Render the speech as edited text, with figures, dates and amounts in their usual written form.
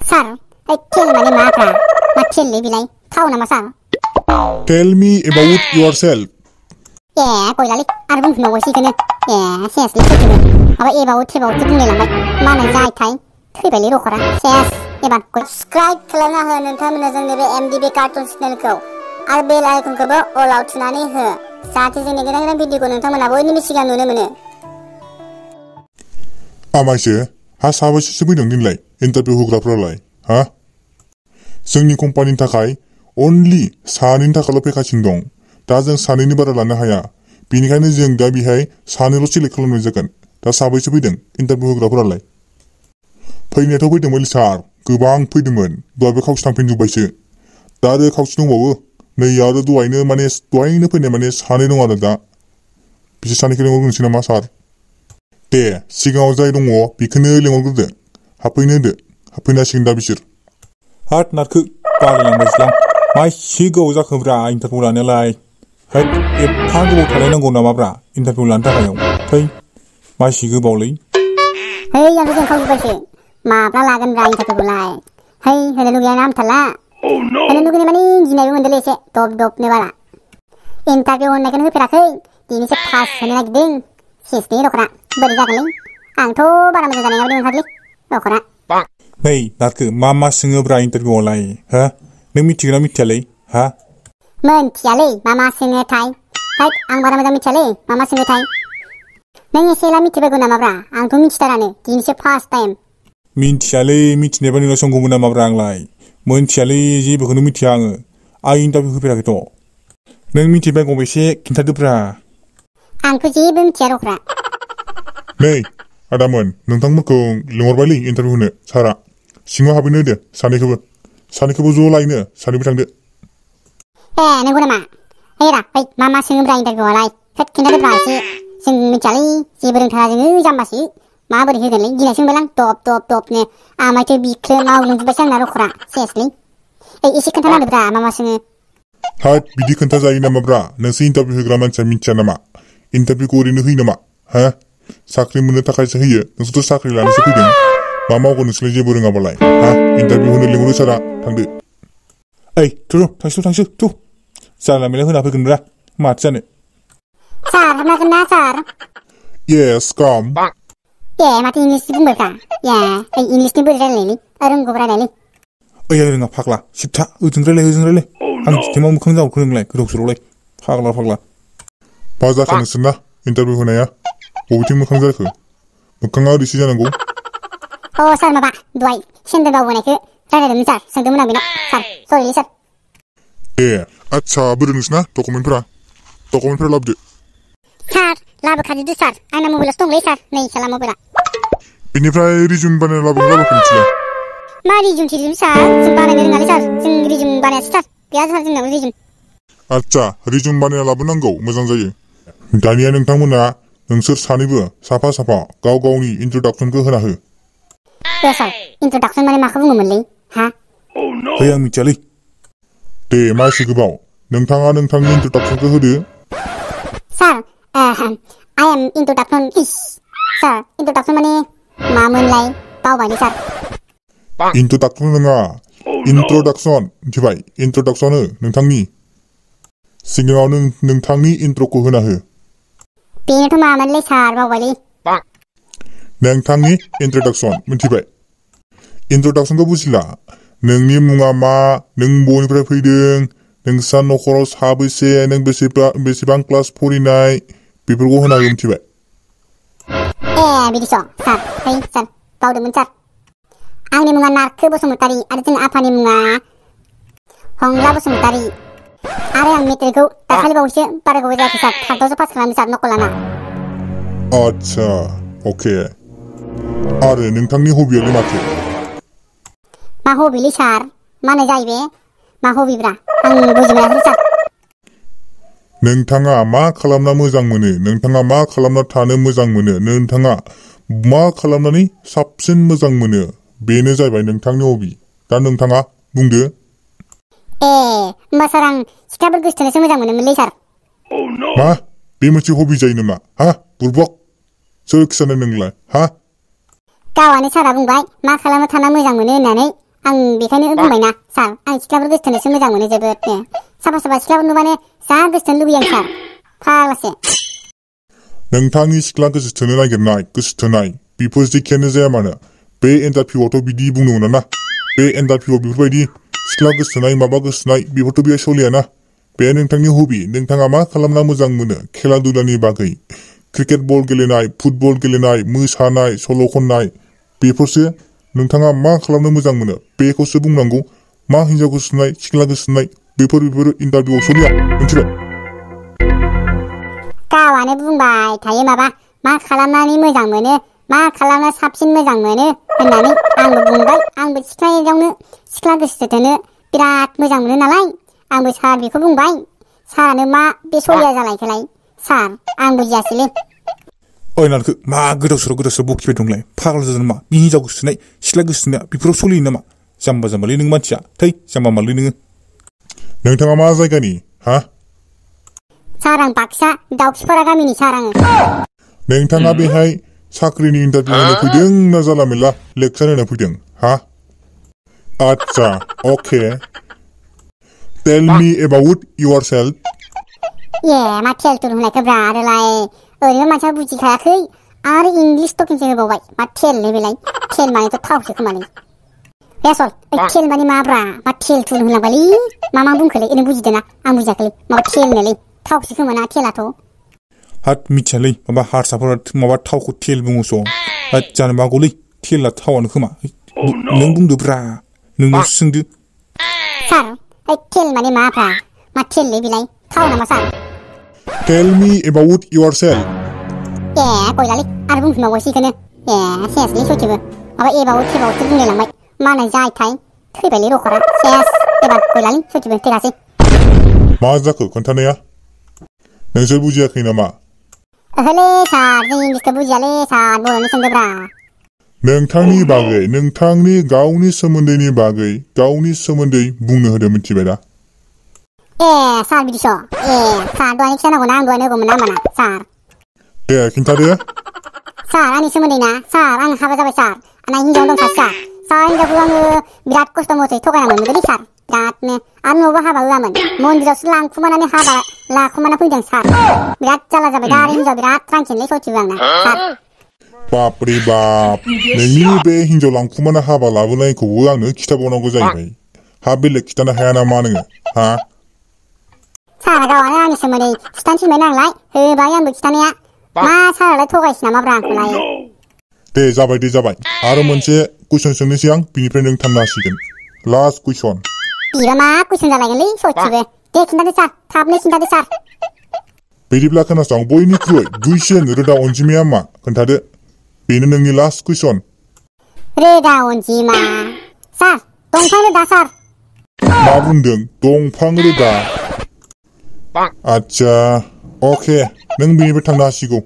सार टेल माने माब्रा मा टेललै बिलाय थाव नामा सार Tell me about yourself. ए गयलालै आरो बुंफिनबावबायसो इखौनो ए सेसलै सैथोनो माबा एबाव थेबावसो बुंलायलांबाय मानो जायथाय थैबायलै रखरा सेस एबार साबस्क्राइब खालामना हो नोंथांमोना जोंनि बे एमडिबि कार्टुन चेनेलखौ आरो बेल आइकनखौबो अलाव थुनानै हो जाहाथे जोंनि गोदान गोदान भिडिअखौ नोंथांमोना बयनिबो सिगां नुनो मोनो आमायसो हा साबैसेसो फैदों दिनलाय इन्टारभिउ होग्राफ्रालाय हा जोंनि कम्पानिनि थाखाय अनलि सानैनि थाखायल' फैगासिनो दं दा जों सानैनि बारा लानो हाया बेनिखायनो जों दा बेहाय सानैल' सिलेक्ट खालामनाय जागोन दा साबैसे फैदों इन्टारभिउ होग्राफोरालाय फैनायाथ' फैदोंमोन सार गोबां फैदोंमोन दहायबो खावसे थांफिनजोब्बायसो दा आरो खावसे दंबावो नै आरो दहायनो फैनाय माने सानै दं आरो दा बिसोर सानैखौ लिंहरग्रोनोसै नामा सार दे सिगाङाव जाय दङ बेखौनो लिंहरग्रोदो हाबफैनो होदो हाबफैनांसिगोन दा बिसोर हाट नारखो बालायलांबायसोलां मा एसे गोबाव जाखोब्रा इन्टारभिउ लानायालाय हैद एफा गोबाव थालायनांगौ नामाब्रा इन्टारभिउ लानो थाखायाव फै मा एसे गोबावलै है आंथ' जोंखावजोब्बायसो माब्ला लागोनब्रा इन्टारभिउखौलाय है होनो लुगैयाना हामथारला होनो लुगैनाय माने गिनायबो मोनदोंलै एसे दबनो बारा इन्टारभिउ होननायखौनो होफेराखै दिनैसो फार्स्ट होनो नागिरदों सेसनि रखरा बोरै जागोनलै आंथ' बारा मोजां जानाय बायदि मोनथारलै रखरा नै नारखो मा सोङोब्रा इन्टारभिउआवलाय हा नों मिथिगोना मिथियालै हा मोनथियालै मा सोङोथाय हैद आं बारा मोजां मिथियालै मा सोङोथाय नों एसे एला मिथिबायगौ नामाब्रा आंथ' मिथिथारानो दिनैसो फार्स्ट टाइम मिथियालै मिथिनायबा नोंनाव सोंगौमोन नामाब्रा आंलाय मोनथियालै जेबोखौनो मिथिया आं इन्टारभिउ होफेराखैथ' नों मिथिबायगौबा एसे खिन्थादोब्रा आंथ' जेबो मिथिया रखरा नै आदामोन नोंथांमोनखौ लिंहरबायलै इन्टारभिउ होनो सारा सिङाव हाबैनो होदो सानैखौबो ज' लायनो सानैबो थांदो ए नंगौ नामा है रा मा सोङोब्रा इन्टारभिउआवलाय होद खिन्थादोब्रा एसे जों मिथियालै जेबो रोंथारा जोङो जाम्बासो माबोरै होगोनलै गिनायसो मोनबायलां दबनो आमायथ' बिख्लो मावलांजोब्बायसो आंना रखरा सेसलै एसे खोन्थाना होदोब्रा मा सोङो हाट बिदि खोन्थाजायो नामाब्रा नोंसो इन्टारभिउ होग्रा मानसिया मिथिया नामा इन्टारभिउखौ ओरैनो होयो नामा हा साख्रि मोननो थाखायसो होयो नोंसोरथ' साख्रि लानोसो फैदों मा मावगोन नोंसोरलाय जेबो रोङाबालाय हा इन्टारभिउ होनो लिंहरो सारा थांदो थांसै थ' जाला मेला होना फैगोनब्रा माथो जानो सार हाबनांगोन ना सार येस काम ए माथो इंलिस बुंबायब्रा ए इंलिसनि बोरै रायलायनायलै रोंगौ रायलायलै ओइ रोङा फाग्ला सिबथा ओजों रायलाय आं सिटेमाव मोखां जावखो नोंलाय गोदाव सोरावलाय फाग्ला मा जाखो नोंसोरना इन्टारभिउ होनाया बबेथिं मोखां जाखो मोखाङा ओरैसो जानांगौ अ सार माबा दहाय सेन्देल बावबोनायखौ रायलायदोंमोन सार सोंदोंमोन आं बेनाव सार सरिलै सार ए आदसा बोरो नोंसोरना डकुमेन्टफोरा लाबोदो सार लाबोखाजोबदो सार आंना मबाइलावसो दंलै सार नै साला मबाइला बेनिफ्राय रिजुम बानायना लाबोखो नोंसोरलाय मा रिजुम थिजुम सार जों बानायनो रोङालै सार जों रिजुम बानायासै सार गैया सार जोंनाव रिजुम आदसा रिजुम बानायना लाबोनांगौ मोजां जायो दानिया नोंसोर सानैबो साफा गाव गावनि इन्ट्रडाक्सनखौ होना हो सार इन्ट्रडाक्सन माने माखौ बुङोमोनलै हा है आं मिथियालै दे मा एसे गोबाव नोंथाङा नोंथांनि इन्ट्रडाक्सनखौ होदो sir I am introduction is sir introduction माने मामोनलाय बावबायलै सार इन्ट्रडाक्सन नङा इन्ट्रडाक्सन मिथिबाय इन्ट्रडाक्सन नोंथांनि सिगाङाव नोंथांनि इन्ट्र'खौ होना हो बेनोथ' मामोनलै सार बावबायलै नोंथांनि इन्ट्रडाक्सन मिथिबाय इन्ट्रडाक्सनखौ बुजिला नोंनि मुङा मा नों बबेनिफ्राय फैदों नोंस्रा न'खराव साबैसे नों बेसेबां क्लास फरायनाय बेफोरखौ होना हो मिथिबाय ए बिदिस' सार बावदोंमोन सार आंनि मुङा नारखो बसुमतारी आरो जोंनि आफानि मुङा हंला बसुमतारी आरो आं मेट्रिकखौ दाखालि बावैसो बारा गोबाव जायाखै सार थाखोआवसो पास खालामदों सार नकल लाना आदसा अके आरो नोंथांनि हबियालाय माथो मा हबिलै सार मानो जाहैबाय मा हबिब्रा आं बुजिमोनाखै सार नोंथाङा मा खालामना मोजां मोनो नोंथाङा मा खालामना थानो मोजां मोनो नोंथाङा मा खालामनानै साबसिन मोजां मोनो बेनो जाहैबाय नोंथांनि हबि दा नोंथाङा बुंदो होमबा सार आं सिख्लाफोर गोसोथोनोसो मोजां मोनोमोनलै सार मा बे मोनसे हबि जायो नामा हा बुरबक सोर खिथानाय नोंलाय हा गावआनो सारा बुंबाय मा खालामना थाना मोजां मोनो होननानै आं बेखायनो बुंबायना सार आं सिख्लाफोर गोसोथोनोसो मोजां मोनो जोबोद साफा साफा सिख्लाफोर नुबानो जा गोसोथोनो लुबैयो आं सार फाग्लासो नोंथांनि सिख्ला गोसोथोनो नागिरनाय गोसोथोनाय बेफोर जेखियानो जाया मानो बे इन्टारभिउआवथ' बिदि बुंनो मोना ना बे इन्टारभिउआव बेफोरबायदि सिख्ला गोसोथोनाय माबा गोसोथोनाय बेफोरथ' बेयाव सोलियाना बे नोंथांनि हबि नोंथाङा मा खालामना मोजां मोनो खेला दुलानि बागै क्रिकेट बल गेलेनाय फुटबल गेलेनाय मोसानाय सल' खननाय बेफोरसो नोंथाङा मा खालामनो मोजां मोनो बेखौसो बुंनांगौ मा हिनजाव गोसोथोनाय सिख्ला गोसोथोनाय बेफोर इन्टारभिउआव सोलिया मिथिबाय गावानो बुंबाय थायो माबा मा खालामनानै मोजां मोनो मा खालामना साबसिन मोजां मोनो होननानै आंबो बुंबाय आंबो सिख्ला गोसोथोनो बिराद मोजां मोनो नालाय आंबो सार बेखौ बुंबाय सारानो मा बे सलिया जालायखोलाय सार आं बुजियासैलै ओइ नानखो मा गोदाव सोराव बखिबाय दंलाय फाग्ला जादों नामा बे हिनजाव गोसोथोनाय सिख्ला गोसोथोनाया बेफोराव सोलियो नामा जाम्बा जाम्बालै नों मानसिया थै जाम्बा मालै नोङो नोंथाङा मा जायगानि हा सार आं बाक्सा दाउखिपारा गामिनि सार आङो नोंथाङा बेहाय साख्रिनि इन्टारभिउ होनो फैदों ना जाला मेला लेक्सार होनो फैदों हा आच्छा अके टेल मी अबाउट योरसेल्फ मा टेल टुल होननायखौ ब्रा आरोलाय ओरैनो मानसिया बुजिखायाखै आरो इंलिस टकिंसो होबावबाय मा टेललै बेलाय टेल मानेथ' थावसो खोमालै बेसल टेल माने माब्रा मा टेल टुल होनलांबायलै मा बुंखोलै ओरैनो बुजिदोंना आं बुजियाखैलै माबा टेल होनोलै थावसो खोमाना टेलाथ' हात मिथियालै माबा हारसाफोरा माबा थावखौ टेल बुङोस' जानो मागौलै टेला थावानो खोमा नों बुंदो ब्रा नोंनाव सोंदो सार टेल माने माब्रा मा टेललै बेलाय थाव नामा सार टेल मी अबाउट योरसेल्फ गयलालै आरो बुंफिनबावबायसो बेखौनो सेसलै सयथिबो माबा एबाउटसो बुंलायलांबाय मालाय जायथाय थैबायलै रखरा सेस एबार गयलालै सयथिबो थैगासै मा जाखो खोन्थानाया नोंसोर बुजियाखै नामा ओहोलै सार जों इंलिसखौ बुजियालै सार बर'नि सोंदोब्रा नोंथांनि बागै नोंथांनि गावनि सोमोन्दैनि बागै गावनि सोमोन्दै बुंनो होदो मिथिबाय दा सार बिदिस सार दहायनो खिथानांगौना आं दहायनो होगौमोन ना होमबाना सार दे खिन्थादो सार आंनि सोमोन्दै ना सार आं हाबा जाबाय सार आंना हिनजाव दं सासे सार हिनजावखौ आङो बिराद खस्थ' मथै थगायना मोनबोदोंलै सार बिरादनो आरो न'आवबो हाबा होआमोन मन्दिरावसो लांखुमानानै हाबा लाखुमाना फैदों सार बिराद जाल्ला जाबाय दा आरो हिनजाव बिराद ट्रांखेनलै सयथिबो आंना सार बापरे बाप नोंनि बे हिनजाव लांखुमाना हाबा लाबोनायखौबो आंनो खिथाबावनांगौ जाहैबाय हा बेलेग खिथानो हाया नामा नोङो हा सारा गावआनो आंनि सोमोन्दै खिथानो थिनबाय नालाय होबाय आंबो खिथानाया मा सारालाय थगायसै नामाब्रा आंखौलाय दे जाबाय आरो मोनसे कुइसन सोंनोसै आं बिनिफ्राय नों थांनो हासिगोन लास्ट कुइसन बिबा मा कुइसन जालायगोनलै सयथिबो दे खिन्थादो सार थाबनो खिन्थादो सार बिदिब्ला खोनासं बयनिख्रुइ दुइसिन रोदा अनजिमाया मा खोन्थादो बेनो नोंनि लास्ट कुइसन रोदा अनजिमा सार दंफां रोदा सार मा बुंदों दंफां रोदा आच्छा अके नों बेनिफ्राय थांनो हासिगौ